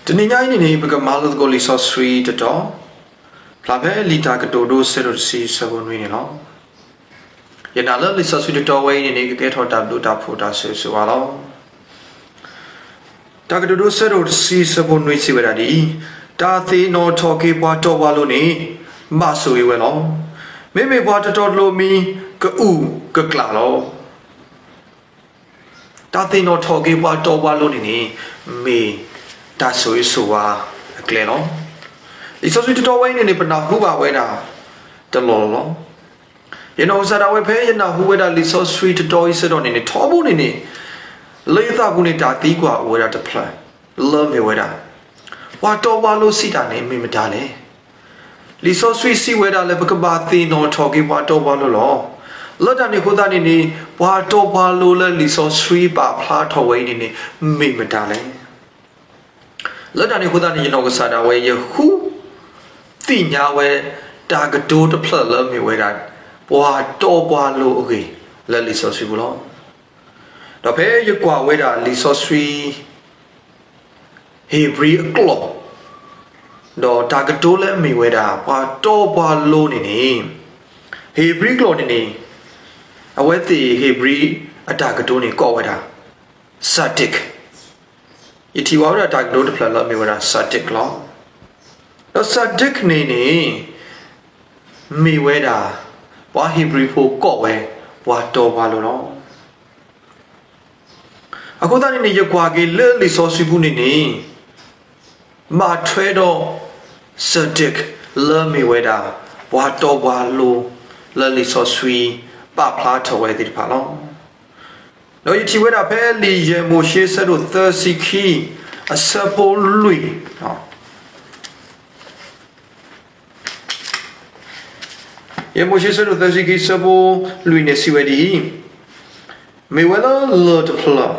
တနံၤညါအံၤန့ၣ်န့ၣ် ပကမၤလိသကိးလံာ်စီဆှံတတီၤ, ဖျါဖဲလံာ်တၢ်ကတိၤဒိ ဆၢဒိၣ်တဆံ ဆၢဖိနွံန့ၣ်လီၤ. ယနာ်လၢလံာ်စီဆှံတတီၤဝဲအံၤန့ၣ်န့ၣ် ကကဲထီၣ်တၢ်ဘျုးတၢ်ဖှိၣ်တၢ်ဆိၣ်ဂ့ၤဆိၣ်ဝါလီၤ. တၢ်ကတိၤဒိ ဆၢဒိၣ်တဆံ ဆၢဖိနွံစံးဝဲဒၣ်ဒ်အံၤ, တၢ်သ့ၣ်နီၣ်ထီၣ်က့ၤပှၤတီပှၤလိၤန့ၣ် ဘၣ်ဆိၣ်ဂ့ၤဝဲလီၤ. မ့မ့ၢ်ပှၤတတီတလိၤမံ ကအုၣ်ကကျၣ်လီၤ. တၢ်သ့ၣ်နီၣ်ထီၣ်က့ၤပှၤတီပှၤလိၤန့ၣ်န့ၣ် မ့ၢ်တၢ်ဆိၣ်ဂ့ၤဆိၣ်ဝါအကျဲလီၤ. လံာ်စီဆှံတတီၤဝဲအံၤန့ၣ်န့ၣ် ပနၢ်ဟူဘၣ်ဝဲဒၣ်တလီၢ်လီၤ. ယနီၢ်ကစၢ်ဒၣ်ဝဲ ဖဲယနၢ်ဟူဝဲဒၣ်လံာ်စီဆှံတတီၤအံၤဆၢကတီၢ်န့ၣ်န့ၣ် ထီဘိန့ၣ်န့ၣ် လၢယသးပူၤန့ၣ် တၢ်သံကွၢ်အိၣ်ဝဲဒၣ်တဖျၢၣ် လၢမ့ၢ်ဝဲဒၣ် ပှၤတီပှၤလိၤစံးတၢ်န့ၣ် မ့ၢ်မတၤလဲၣ်. လံာ်စီဆှံစံးဝဲဒၣ်လၢပကဘၣ်သ့ၣ်နီၣ်ထီၣ်က့ၤပှၤတီပှၤလိၤလီၤ. လၢတၢ်န့ၣ်အဃိသတးန့ၣ်န့ၣ် ပှၤတီပှၤလိၤလၢလံာ်စီဆှံပာ်ဖျါထီၣ်ဝဲအံၤန့ၣ်န့ၣ် မ့ၢ်မတၤလဲၣ်. လၢတၢ်န့ၣ်အဃိသတးန့ၣ် ယနီၢ်ကစၢ်ဒၣ်ဝဲ ယဃုသ့ၣ်ညါဝဲ တၢ်ကတိၤတဖျၢၣ်လၢမ့ၢ်ဝဲဒၣ် ပှၤတီပှၤလိၤအဂ့ၢ် လၢလံာ်စီဆှံပူၤလီၤ. ဒီးဖဲယကွၢ်ဝဲဒၣ်လံာ်စီဆှံ ဧ့ၤဘြံၤအကျိာ်, ဒီးတၢ်ကတိၤလၢမ့ၢ်ဝဲဒၣ် ပှၤတီပှၤလိၤန့ၣ်န့ၣ်, ဧ့ၤဘြံၤကျိာ်န့ၣ်န့ၣ်, အဝဲသ့ၣ်ဧ့ၤဘြံၤအတၢ်ကတိၤန့ၣ် ကိးဝဲဒၣ် စၤဒံး, ယထံၣ်ဘၣ်ဝဲဒၣ်တၢ်ကတိၤတဖျၢၣ်လၢမ့ၢ်ဝဲဒၣ် စၤဒံးလီၤ. ဒီးစၤဒံးန့ၣ်န့ၣ် မ့ၢ်ဝဲဒၣ် ပှၤဧ့ၤဘြံၤဖိကိးဝဲ ပှၤတီပှၤလိၤလီၤ. အဃိသတးန့ၣ်န့ၣ် ယကွၢ်က့ၤလၢလံာ်စီဆှံပူၤန့ၣ်န့ၣ် ဘၣ်ထွဲဒီး စၤဒံးလၢမ့ၢ်ဝဲဒၣ် ပှၤတီပှၤလိၤ လၢလံာ်စီဆှံပာ်ဖျါထီၣ်ဝဲသ့ၣ်တဖၣ်လီၤ. ဒီးယထံၣ်ဝဲဒၣ်ဖဲလံာ်ယဲၢ်မိၤၡ့ဆၢဒိၣ်သၢဆံခံ အဆၢဖိလွံၢ် ယဲၢ်မိၤၡ့ဆၢဒိၣ်သၢဆံခံ ဆၢဖိလွံၢ်န့ၣ်စံးဝဲဒ်အံၤ, မ့ၢ်ဝဲလၢလၢၢ်တဖျၢၣ်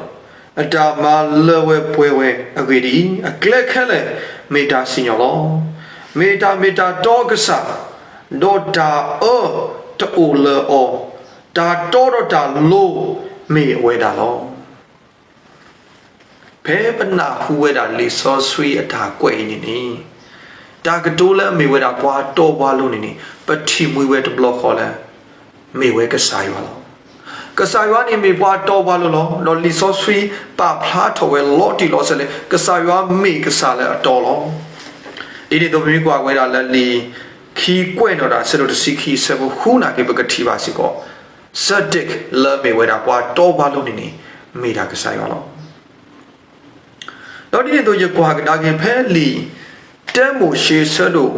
အတၢ်မၤလၢဝဲပှဲၤဝဲအဂ့ၢ်ဒ်အံၤ, အကျဲခဲလၢာ်မ့ၢ်တၢ်စံၣ်ညီၣ်လီၤ. မ့ၢ်တၢ်မ့ၢ်တၢ်တီအကစၢ်, ဒီးတၢ်အၢတအိၣ်လၢအီၤ, တၢ်တီဒီးတၢ်လိၤမ့ၢ်အဝဲဒၣ်လီၤ. ဖဲပနၢ်ဟူဝဲဒၣ်လံာ်စီဆှံအတၢ်ကွဲးအံၤန့ၣ်န့ၣ်, တၢ်ကတိၤလၢအမ့ၢ်ဝဲဒၣ်ပှၤတီပှၤလိၤန့ၣ်န့ၣ် ပထံၣ်မှံဝဲတဘျီဃီလၢ မ့ၢ်ဝဲကစၢ်ယွၤလီၤ. ကစၢ်ယွၤန့ၣ်မ့ၢ်ပှၤတီပှၤလိၤလီၤ. ဒီးလံာ်စီဆှံပာ်ဖျါထီၣ်ဝဲလီၤတံၢ်လီၤဆဲးလၢ ကစၢ်ယွၤမ့ၢ်ကစၢ်လၢအတီလီၤ. ဒ်န့ၣ်အသိးပမ့ၢ်ကွၢ်ဝဲဒၣ်လၢလံာ်ခံကွဲးနီၣ်တၢ်ဆၢဒိၣ်တဆံခံဆၢဖိဃုနၢ်က့ ပကထံၣ်ဘၣ်စ့ၢ်ကီး စၤဒံးလၢမ့ၢ်ဝဲဒၣ်ပှၤတီပှၤလိၤန့ၣ်န့ၣ် မ့ၢ်ဒၣ်ကစၢ်ယွၤလီၤ. ဒီးဒ်န့ၣ်အသိးယကွၢ်ကဒါက့ၤဖဲလံာ်တၢမိၤၡ့ဆၢဒိၣ်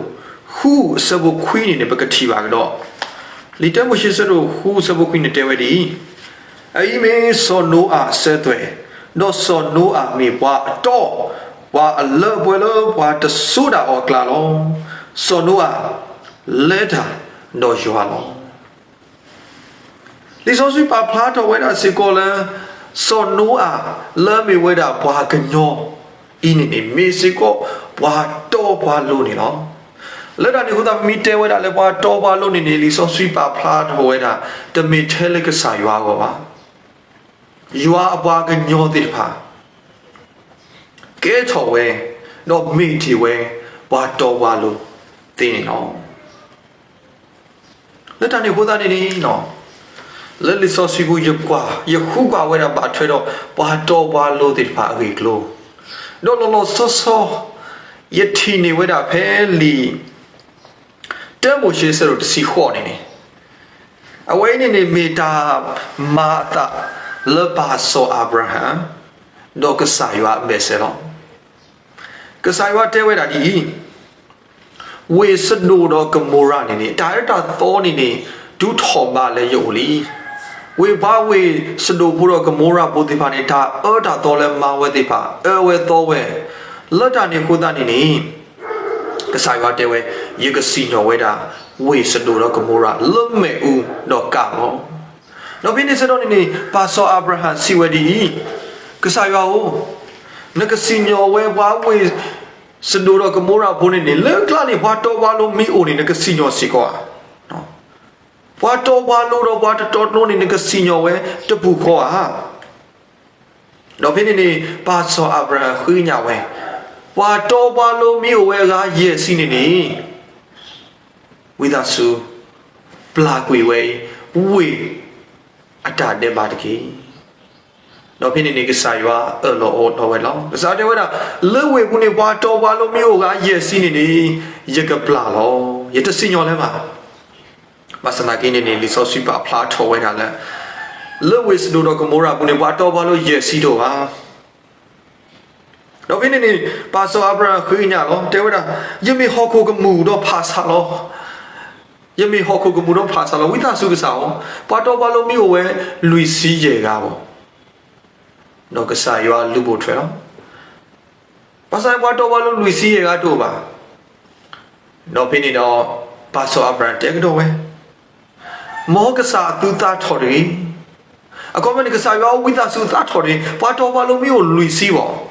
ဃုအဆၢဖိခွံန့ၣ်န့ၣ် ပကထံၣ်ဘၣ်ကဒီး, လံာ်တၢမိၤၡ့ဆၢဒိၣ်ဃုအဆၢဖိခွံန့ၣ်တဲဝဲဒ်အံၤ, အအံၤမ့ၢ်စီၤနိအၤအစၢၤသွဲၣ်, ဒီးစီၤနိအၤမ့ၢ်ပှၤအတီ, ပှၤအလၢအပှဲၤလၢပှၤတစိၤဒၣ်အီၤအကျါလီၤ. စီၤနိအၤလဲၤတၢ်ဒီးယွၤလီၤ. လံာ်စီဆှံပာ်ဖျါထီၣ်ဝဲဒၣ်စ့ၢ်ကီးလၢ စီၤနိအၤလၢမ့ၢ်ဝဲဒၣ်ပှၤကညီအံၤန့ၣ်န့ၣ် မ့ၢ်စ့ၢ်ကီးပှၤတီပှၤလိၤန့ၣ်လီၤ. လၢတၢ်န့ၣ်အဃိသတး ပမ့ၢ်တဲဝဲဒၣ်လၢပှၤတီပှၤလိၤန့ၣ်န့ၣ် လံာ်စီဆှံပာ်ဖျါထီၣ်ဝဲဒၣ် တမ့ၢ်ထဲလၢကစၢ်ယွၤအဂီၢ်ဘၣ်. ယွၤအပှၤကညီသ့ၣ်တဖၣ် ကဲထီၣ်ဝဲ ဒီးမ့ၢ်တ့ၢ်ဝဲ ပှၤတီပှၤလိၤသ့န့ၣ်လီၤ. လၢတၢ်န့ၣ်အဃိသတးန့ၣ်န့ၣ် လၢလံာ်စီဆှံပူၤ ယကွၢ် ယဃုကွၢ်ဝဲဒၣ်ဘၣ်ထွဲဒီး ပှၤတီပှၤလိၤသ့ၣ်တဖၣ်အဂ့ၢ်အကျိၤ, ဒီးလီၤလီၤဆီဆီ ယထံၣ်န့ၢ်ဝဲဒၣ်ဖဲလံာ် တၢမိၤၡ့ဆၢဒိၣ်တဆံဃိးန့ၣ်န့ၣ်, အဝဲအံၤန့ၣ်န့ၣ် မ့ၢ်တၢ်မၤအသးလၢပၢ်စီၤအၤဘြၤဟၣ် ဒီးကစၢ်ယွၤအဘၢၣ်စၢၤလီၤ. ကစၢ်ယွၤတဲဝဲဒၣ်ဒ်အံၤ, ဝ့ၢ်စဒိၣ်ဒီးကမိၤရၤန့ၣ်န့ၣ် တၢ်အၢတၢ်သီန့ၣ်န့ၣ် တုၤထီၣ်ဘးလၢယအိၣ်လံ. ဝ့ၢ်ပှၤဝ့ၢ်စဒိၣ်ဖိဒီးကမိၤရၤဖိသ့ၣ်တဖၣ်န့ၣ် တၢ်အၢတၢ်သီလၢမၤဝဲသ့ၣ်တဖၣ် အၢဝဲသီဝဲ, လၢတၢ်န့ၣ်အဃိသတးန့ၣ်န့ၣ် ကစၢ်ယွၤတဲဝဲ, ယကစံၣ်ညီၣ်ဝဲဒၣ် ဝ့ၢ်စဒိၣ်ဒီးကမိၤရၤလၢမ့ၣ်အူဒီးကးလီၤ. ဒီးဖဲန့ၣ်ဆၢကတီၢ်န့ၣ်န့ၣ် ပၢ်စီၤအၤဘြၤဟၣ်စံးဝဲဒ်အံၤ, ကစၢ်ယွၤဧၢ, နကစံၣ်ညီၣ်ဝဲပှၤဝ့ၢ်စဒိၣ်ဒီးကမိၤရၤဖိန့ၣ်န့ၣ် လၢကျါန့ၣ် ပှၤတီပှၤလိၤမ့ၢ်အိၣ်န့ၣ် နကစံၣ်ညီၣ်စ့ၢ်ကီးဧါ. ပှၤတီပှၤလိၤဒီးပှၤတတီတလိၤန့ၣ် နကစံၣ်ညီၣ်ဝဲတပူၤဃီဧါ. ဒီးဖဲန့ၣ်န့ၣ် ပၢ်စီၤအၤဘြၤဟၣ်ဃ့ကညးဝဲ, ပှၤတီပှၤလိၤမ့ၢ်အိၣ်ဝဲအဂၤယဲၢ်ဆံန့ၣ်န့ၣ်, ဝံသးစူၤ ပျၢ်ကွံာ်ဝဲအံၤ ဝ့ၢ်အတၢ်ဒဲးဘးတက့ၢ်. ဒီးဖဲန့ၣ်န့ၣ် ကစၢ်ယွၤအၢၣ်လီၤအီလီၤဝဲလီၤ. ကစၢ်တဲဝဲဒၣ်, လၢဝ့ၢ်ပူၤန့ၣ် ပှၤတီပှၤလိၤမ့ၢ်အိၣ်ဂၤယဲၢ်ဆံန့ၣ်န့ၣ်, ယကပျၢ်လီၤ. ယတစံၣ်ညီၣ်လၢၤဘၣ်. ဘၣ်ဆၣ်သနာ်က့န့ၣ်န့ၣ် လံာ်စီဆှံပာ်ဖျါထီၣ်ဝဲဒၣ်လၢ လၢဝ့ၢ်စဒိၣ်ဒီးကမိရၤအပူၤန့ၣ် ပှၤတီပှၤလိၤယဲၢ်ဆံတအိၣ်ဘၣ်. ဒီးဖဲန့ၣ်န့ၣ် ပၢ်စီၤအၤဘြၤဟၣ်ဃ့ကညးလီၤ. တဲဝဲဒၣ်, ယမ့ၢ်ဟီၣ်ခိၣ်ကမူၣ်ဒီးဖၣ်ဆၣ်လီၤ. ယမ့ၢ်ဟီၣ်ခိၣ်ကမူၣ်ဒီးဖၣ်ဆၣ်လီၤ. ဝံသးစူၤကစၢ်ဧၢ, ပှၤတီပှၤလိၤမ့ၢ်အိၣ်ဝဲလွံၢ်ဆံယဲၢ်ဂၤဘၣ်. ဒီးကစၢ်ယွၤလူၤပိာ်ထွဲလီၤ. ဘၣ်ဆၣ်ပှၤတီပှၤလိၤလွံၢ်ဆံယဲၢ်ဂၤတအိၣ်ဘၣ်. ဒီးဖဲန့ၣ်ဒီး ပၢ်စီၤအၤဘြၤဟၣ်တဲကဒီးဝဲ, မ်ကစၢ်အသုသးထီၣ်တဂ့ၤ. အခီပညီန့ၣ် ကစၢ်ယွၤဝံသးစူၤသးထီၣ်တဂ့ၤ. ပှၤတီပှၤလိၤမ့ၢ်အိၣ်လွံၢ်ဆံဘၣ်.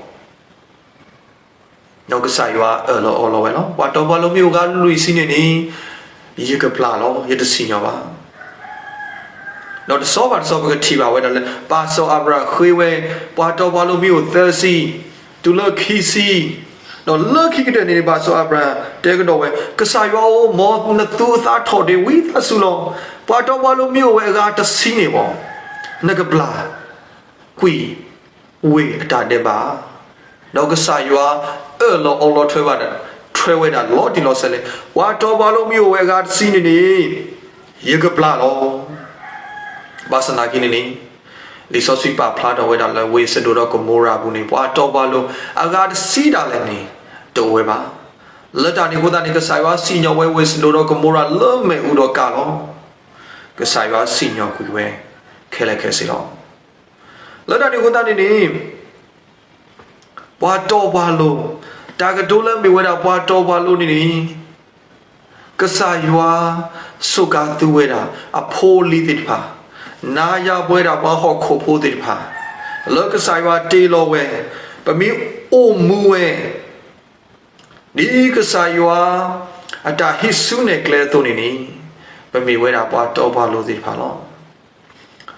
ဒီးကစၢ်ယွၤအၢၣ်လီၤအီလီၤဝဲလီၤ. ပှၤတီပှၤလိၤမ့ၢ်အိၣ်ဂၤလွံၢ်ဆံန့ၣ်န့ၣ်, ယကပျၢ်လီၤ. ယတစံၣ်ညီၣ်ဘၣ်. ဒီးတဆီဘၣ်တဆီပကထံၣ်ဘၣ်ဝဲဒၣ်လၢ ပၢ်စီၤအၤဘြၤဟၣ်ဃ့ဝဲ ပှၤတီပှၤလိၤမ့ၢ်အိၣ်သၢဆံ, တုၤလၢခံဆံ, ဒီးလၢခံကတၢၢ်န့ၣ်န့ၣ် ပၢ်စီၤအၤဘြၤဟၣ်တဲကဒီးဝဲ, ကစၢ်ယွၤဧၢ, မ်နသုအသးထီၣ်တဂ့ၤ ဝံသးစူၤလီၤ. ပှၤတီပှၤလိၤမ့ၢ်အိၣ်ဝဲအဂၤတဆံန့ၣ်ဘၣ်, နကပျၢ်ကွံာ်ဝ့ၢ်အတၢ်ဒဲးဘး. ဒီးကစၢ်ယွၤအၢၣ်လီၤအီလီၤထွဲဝဲဒၣ်, ထွဲဝဲဒၣ်လီၤတံၢ်လီၤဆဲးလဲၣ်, ပှၤတီပှၤလိၤမ့ၢ်အိၣ်ဝဲအဂၤတဆံန့ၣ်န့ၣ်, ယကပျၢ်လီၤ. ဘၣ်ဆၣ်သနာ်က့န့ၣ်န့ၣ်, လံာ်စီဆှံပာ်ဖျါထီၣ်ဝဲဒၣ်လၢဝ့ၢ်စဒိၣ်ဒီးကမိရၤအပူၤန့ၣ် ပှၤတီပှၤလိၤအဂၤတဆံဒၣ်လဲာ်န့ၣ် တအိၣ်ဝဲဘၣ်. လၢတၢ်န့ၣ်အဃိသတးန့ၣ် ကစၢ်ယွၤစံၣ်ညီၣ်ဝဲဝ့ၢ်စဒိၣ်ဒီးကမိရၤလၢမ့ၣ်အူဒီးကါလီၤ. ကစၢ်ယွၤစံၣ်ညီၣ်ကွံာ်ဝဲခဲလၢာ်ခဲဆ့လီၤ. လၢတၢ်န့ၣ်အဃိသတးန့ၣ်န့ၣ် ပှၤတီပှၤလိၤ, တၢ်ကတိၤလၢမ့ၢ်ဝဲဒၣ်ပှၤတီပှၤလိၤန့ၣ်န့ၣ်, ကစၢ်ယွၤစူးကါသုဝဲဒၣ်အဖိအလံၤသ့ၣ်တဖၣ်, နၤယၤပဝဲဒၣ်ပှၤဟီၣ်ခိၣ်ဖိသ့ၣ်တဖၣ်, လၢကစၢ်ယွၤတ့လီၤဝဲ, ပမ့ၢ်အိၣ်မူဝဲ ဒ်ကစၢ်ယွၤအတၢ်ဟံးစုနဲၣ်ကျဲအသိးန့ၣ်န့ၣ်, ပမ့ၢ်ဝဲဒၣ်ပှၤတီပှၤလိၤသ့ၣ်တဖၣ်လီၤ.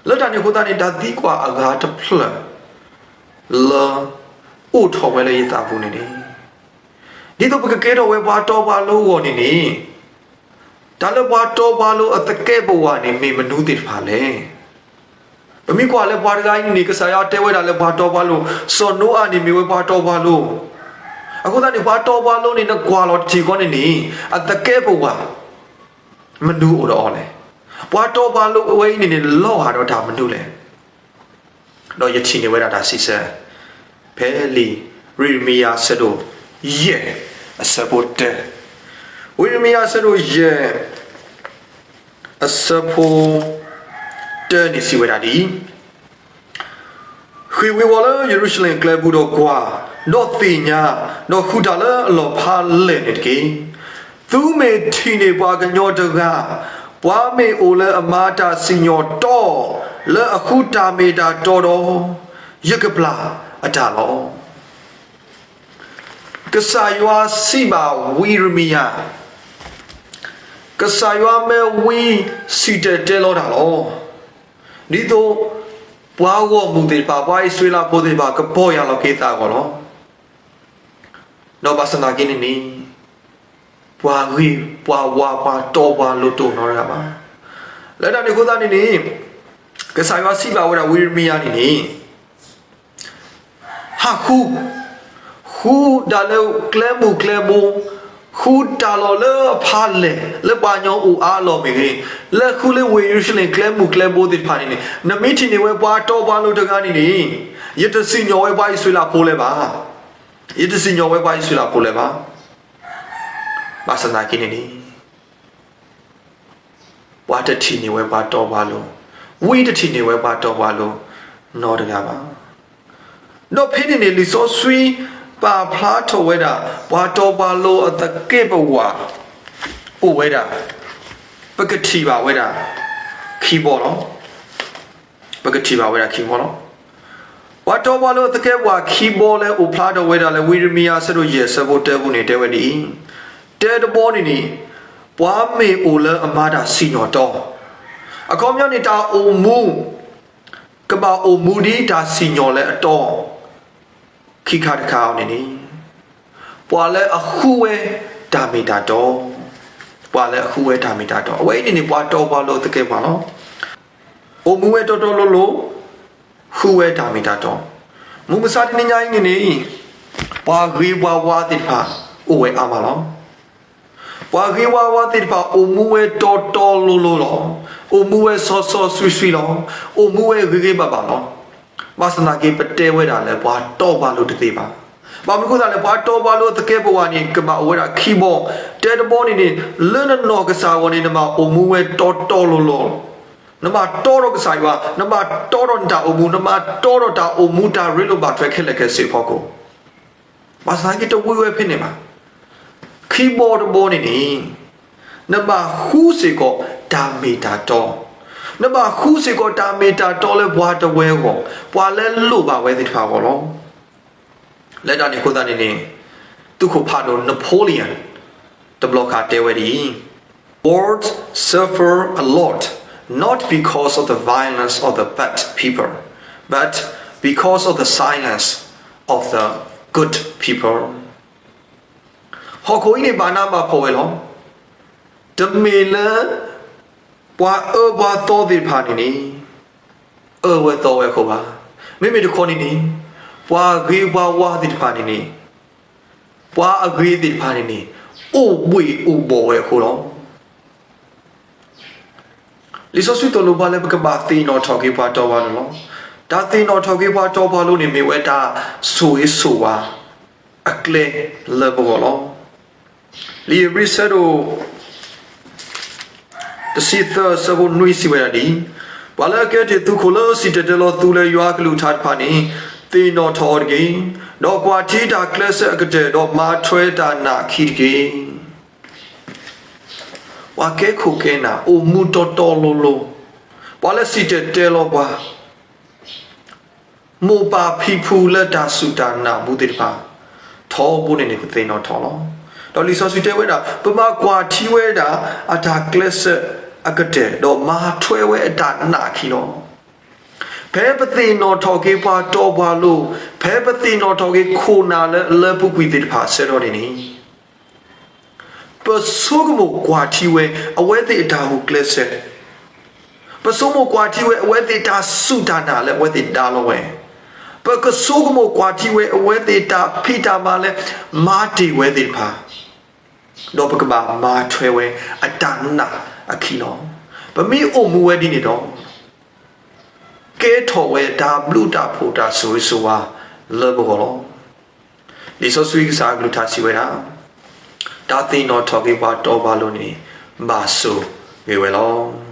လၢတၢ်န့ၣ်အဃိသတးန့ၣ် တၢ်သံကွၢ်အဂၤတဖျၢၣ် လၢအိၣ်ထီၣ်ဝဲလၢယသးပူၤန့ၣ်န့ၣ်, ဒ်သိးပကကဲထီၣ်ဝဲပှၤတီပှၤလိၤအဂီၢ်န့ၣ်န့ၣ်, တၢ်လၢပှၤတီပှၤလိၤအသကဲးပဝးန့ၣ် မ့ၢ်မနုၤသ့ၣ်တဖၣ်လဲၣ်. ပမ့ၢ်ကွၢ်လၢပှၤတဂၤအံၤန့ၣ် ကစၢ်ယွၤတဲဝဲဒၣ်လၢပှၤတီပှၤလိၤ, စီၤနိအၤန့ၣ်မ့ၢ်ဝဲပှၤတီပှၤလိၤ, အဃိသတးန့ၣ် ပှၤတီပှၤလိၤန့ၣ် နကွၢ်လီၤတထံၣ်ဃီန့ၣ်န့ၣ် အသကဲးပဝး မနုၤအိၣ်ဒီးအီၤလဲၣ်. ပှၤတီပှၤလိၤဝဲအံၤန့ၣ်န့ၣ် လီၤဂာ်ဒီးတၢ်မနုၤလဲၣ်. ဒီးယထံၣ်န့ၢ်ဝဲဒၣ်တၢ်စံးဆၢ ဖဲလံာ် ဝံယံးရမံယၤအဆၢဒိၣ်ယဲၢ် အဆၢဖိတၢ, ဝံယံးရမံယၤအဆၢဒိၣ်ယဲၢ် အဆၢဖိတၢန့ၣ်စံးဝဲဒၣ်ဒ်အံၤ, ဃ့ၢ်ဝ့ၤဝီၤလၢယရူၤၡလ့ၣ်ကျဲပူၤဒီးကွၢ်, ဒီးသ့ၣ်ညါ, ဒီးဃုတၢ်လၢအလီၢ်ဖးလဲၢ်န့ၣ်တက့ၢ်. သုမ့ၢ်ထံၣ်န့ၢ်ပှၤကညီတဂၤ, ပှၤမ့ၢ်အိၣ်လၢအမၤတၢ်စံၣ်ညီၣ်တီ, လၢအဃုတၢ်မ့ၢ်တၢ်တီဒီး, ယကပျၢ်အတၢ်လီၤ. ကစၢ်ယွၤစံးဘၣ်ဝံယံးရမံယၤ, ကစၢ်ယွၤမၢဝံစံၣ်တဲၤတဲလီၤတၢ်လီၤ. ဒ်သိးပှၤဂီၢ်မုၢ်သ့ၣ်တဖၣ်, ပှၤအံၣ်စရ့လးဖိသ့ၣ်တဖၣ် ကပီၢ်ယၢ်လီၤက့ၤသးအဂီၢ်လီၤ. ဒီးဘၣ်ဆၣ်သနာ်က့န့ၣ်န့ၣ်, ပှၤဂ့ၤပှၤဝါ ပှၤတီပှၤလိၤတအိၣ်နီတဂၤဘၣ်. လၢတၢ်န့ၣ်အဃိသတးန့ၣ်န့ၣ်, ကစၢ်ယွၤစံးဘၣ်ဝဲဒၣ်ဝံယံးရမံယၤန့ၣ်န့ၣ်, ဟးဃု, ဃုတၢ်လၢကျဲမုၢ်ကျဲဘိ, ဃုတၢ်လီၢ်လၢအဖးလဲၢ် လၢပှၤကညီအိၣ်အါအလီၢ်မ့ၢ်ဂ့ၤ, လၢဃုလၢဝ့ၢ်ယရူၤၡလ့ၣ်ကျဲမုၢ်ကျဲဘိသ့ၣ်တဖၣ်န့ၣ်န့ၣ်, နမ့ၢ်ထံၣ်န့ၢ်ဝဲပှၤတီပှၤလိၤတဂၤန့ၣ်န့ၣ်, ယတစံၣ်ညီၣ်ဝဲပှၤအံၣ်စရ့လးဖိလၢၤဘၣ်. ယတစံၣ်ညီၣ်ဝဲပှၤအံၣ်စရ့လးဖိလၢၤဘၣ်. ဘၣ်ဆၣ်သနာ်က့န့ၣ်န့ၣ်, ပှၤတထံၣ်န့ၢ်ဝဲပှၤတီပှၤလိၤ, ဝံတထံၣ်န့ၢ်ဝဲပှၤတီပှၤလိၤနီတဂၤဘၣ်. ဒီးဖဲန့ၣ်န့ၣ် လံာ်စီဆှံပာ်ဖျါထီၣ်ဝဲဒၣ် ပှၤတီပှၤလိၤအသကဲးပဝး အိၣ်ဝဲဒၣ်, ပကထံၣ်ဘၣ်ဝဲဒၣ်ခံဘီလီၤ. ပကထံၣ်ဘၣ်ဝဲဒၣ်ခံဘီလီၤ. ပှၤတီပှၤလိၤအသကဲးပဝးခံဘီလၢအိၣ်ဖျါထီၣ်ဝဲဒၣ်လၢဝံယံးရမံယၤအဆၢဒိၣ်ယဲၢ်အဆၢဖိတၢပူၤန့ၣ် တဲဝဲဒ်အံၤ, တၢတဘီန့ၣ်န့ၣ်, ပှၤမ့ၢ်အိၣ်လၢအမၤတၢ်စံၣ်ညီၣ်တီ, အခီပညီန့ၣ် တၢ်အိၣ်မူ ကဘၣ်အိၣ်မူဒ်တၢ်စံၣ်ညီၣ်လၢအတီ, ခံခါတခါအံၤန့ၣ်န့ၣ်, ပှၤလၢအဃုဝဲတၢ်မ့ၢ်တၢ်တီ, ပှၤလၢအဃုဝဲတၢ်မ့ၢ်တၢ်တီ, အဝဲအံၤန့ၣ်န့ၣ် ပှၤတီပှၤလိၤသကဲးပဝးလီၤ. အိၣ်မူဝဲတီတီလိၤလိၤ, ဃုဝဲတၢ်မ့ၢ်တၢ်တီ, မုၢ်မဆါတနံၤညါအံၤန့ၣ်န့ၣ်, ပှၤဂ့ၤပှၤဝါသ့ၣ်တဖၣ် အိၣ်ဝဲအါမးလီၤ. ပှၤဂ့ၤပှၤဝါသ့ၣ်တဖၣ် အိၣ်မူဝဲတီတီလိၤလိၤလီၤ. အိၣ်မူဝဲစီစီဆှံဆှံလီၤ. အိၣ်မူဝဲဂ့ၤဂ့ၤဘၣ်ဘၣ်လီၤ. ဘၣ်ဆၣ်သနာ်က့ ပတဲဝဲဒၣ်လၢပှၤတီပှၤလိၤတသ့ဘၣ်. ဘၣ်မနုၤအဃိသတးလဲၣ်, ပှၤတီပှၤလိၤသကဲးပဝးန့ၣ် ကဘၣ်အိၣ်ဝဲဒၣ်ခံဘီ, တဲတဘီန့ၣ်န့ၣ်, လၢနနီၢ်ကစၢ်အဂီၢ်န့ၣ် နဘၣ်အိၣ်မူဝဲတီတီလိၤလိၤ, နဘၣ်တီဒီးကစၢ်ယွၤ, နဘၣ်တီဒီးနတၢ်အိၣ်မူ, နဘၣ်တီဒီးတၢ်အိၣ်မူတၢ်ရ့လိာ်ဘၣ်ထွဲခဲလၢာ်ခဲဆ့အဖီခိၣ်, ဘၣ်ဆၣ်သနာ်က့တဝံၤဝဲဖဲန့ၣ်ဘၣ်. ခံဘီတဘီန့ၣ်န့ၣ်, နဘၣ်ဃုစ့ၢ်ကီးတၢ်မ့ၢ်တၢ်တီ, နဘၣ်ဃုစ့ၢ်ကီးတၢ်မ့ၢ်တၢ်တီလၢပှၤတဝၢအဂီၢ်, ပှၤလၢလိၣ်ဘၣ်ဝဲသ့ၣ်တဖၣ်အဂီၢ်လီၤ. လၢတၢ်န့ၣ်အဃိသတးန့ၣ်န့ၣ်, သုးခိၣ်ဖးဒိၣ် Napoleon တဘျီခါတဲဝဲဒ်အံၤ, Wars suffer a lot, not because of the violence of the bad people, but because of the silence of the good people. ဟီၣ်ခိၣ်အံၤန့ၣ်ဘၣ်နးဘၣ်ဖှီၣ်ဝဲလီၤ. တမ့ၢ်လၢ ပှၤအၢပှၤသီသ့ၣ်တဖၣ်န့ၣ်န့ၣ်, အၢဝဲသီဝဲအဃိဘၣ်. မ့မ့ၢ်တခီန့ၣ်န့ၣ်, ပှၤဂ့ၤပှၤဝါသ့ၣ်တဖၣ်န့ၣ်န့ၣ်, ပှၤအဂ့ၤသ့ၣ်တဖၣ်န့ၣ်န့ၣ်, အိၣ်ဘှ့ၣ်အိၣ်ဘှီၣ်ဝဲအဃိလီၤ. လံာ်စီဆှံသိၣ်လိပှၤလၢပကဘၣ်သ့ၣ်နီၣ်ထီၣ်က့ၤပှၤတီပှၤလိၤလီၤ. တၢ်သ့ၣ်နီၣ်ထီၣ်က့ၤပှၤတီပှၤလိၤန့ၣ် မ့ၢ်ဝဲတၢ်ဆိၣ်ဂ့ၤဆိၣ်ဝါအကျဲလၢပဂီၢ်လီၤ. လံာ်ဧ့ၤဘြံၤဆၢဒိၣ် တဆံသၢ ဆၢဖိနွံစံးဝဲဒၣ်ဒ်အံၤ, ပှၤလၢအကဲတ့ၢ်သုးခိၣ်လၢစံၣ်တဲၤတဲလီၤသုလၢယွၤအကလုၢ်ကထါတဖၣ်န့ၣ်, သ့ၣ်နီၣ်ထီၣ်အီၤတက့ၢ်. ဒီးကွၢ်ထံတၢ်ကျဲးစၢးအကတၢၢ်, ဒီးမၤထွဲတၢ်နာ်အခံတက့ၢ်. ပှၤကဲခိၣ်ကဲနၢ် အိၣ်မူတီတီလိၤလိၤ, ပှၤလၢစံၣ်တဲၤတဲလီၤပှၤ မိၢ်ပၢ်ဖံဖုလၢတၢ်စူၢ်တၢ်နာ်အပူၤသ့ၣ်တဖၣ်, ထီဘိန့ၣ်န့ၣ် ပသ့ၣ်နီၣ်ထီၣ်လီၤ. ဒီးလံာ်စီဆှံတဲဝဲဒၣ် ပဘၣ်ကွၢ်ထံဝဲဒၣ် အတၢ်ကျဲးစၢးအကတၢၢ်, ဒီးမၤထွဲဝဲအတၢ်နာ်အခံလီၤ. ဖဲပသ့ၣ်နီၣ်ထီၣ်က့ၤပှၤတီပှၤလိၤ, ဖဲပသ့ၣ်နီၣ်ထီၣ်က့ၤခိၣ်နၢ်လၢအလၢပူၤကွံာ်သ့ၣ်တဖၣ်အဆၢကတီၢ်န့ၣ်န့ၣ်, ပဆိကမိၣ်ကွၢ်ထံဝဲ အဝဲသ့ၣ်အတၢ်ဂုာ်ကျဲးစၢး, ပဆိကမိၣ်ကွၢ်ထံဝဲ အဝဲသ့ၣ်တၢ်စူၢ်တၢ်နာ်လၢအဝဲသ့ၣ်ဒါလီၤဝဲ, ပကဆိကမိၣ်ကွၢ်ထံဝဲ အဝဲသ့ၣ်တၢ်ဖံးတၢ်မၤလၢမၤတ့ၢ်ဝဲသ့ၣ်တဖၣ်, ဒီးပကဘၣ်မၤထွဲဝဲအတၢ်နာ်အခံလီၤ. ပမ့ၢ်အိၣ်မူဝဲဒ်န့ၣ်ဒီး ကဲထီၣ်ဝဲတၢ်ဘျုးတၢ်ဖှိၣ်တၢ်ဆိၣ်ဂ့ၤဆိၣ်ဝါလၢပဂီၢ်လီၤ. လံာ်စီဆှံကစၢ်အကလုၢ်ကထါစံးဝဲဒၣ်, တၢ်သ့ၣ်နီၣ်ထီၣ်က့ၤပှၤတီပှၤလိၤန့ၣ် ဘၣ်ဆိၣ်ဂ့ၤဝဲလီၤ.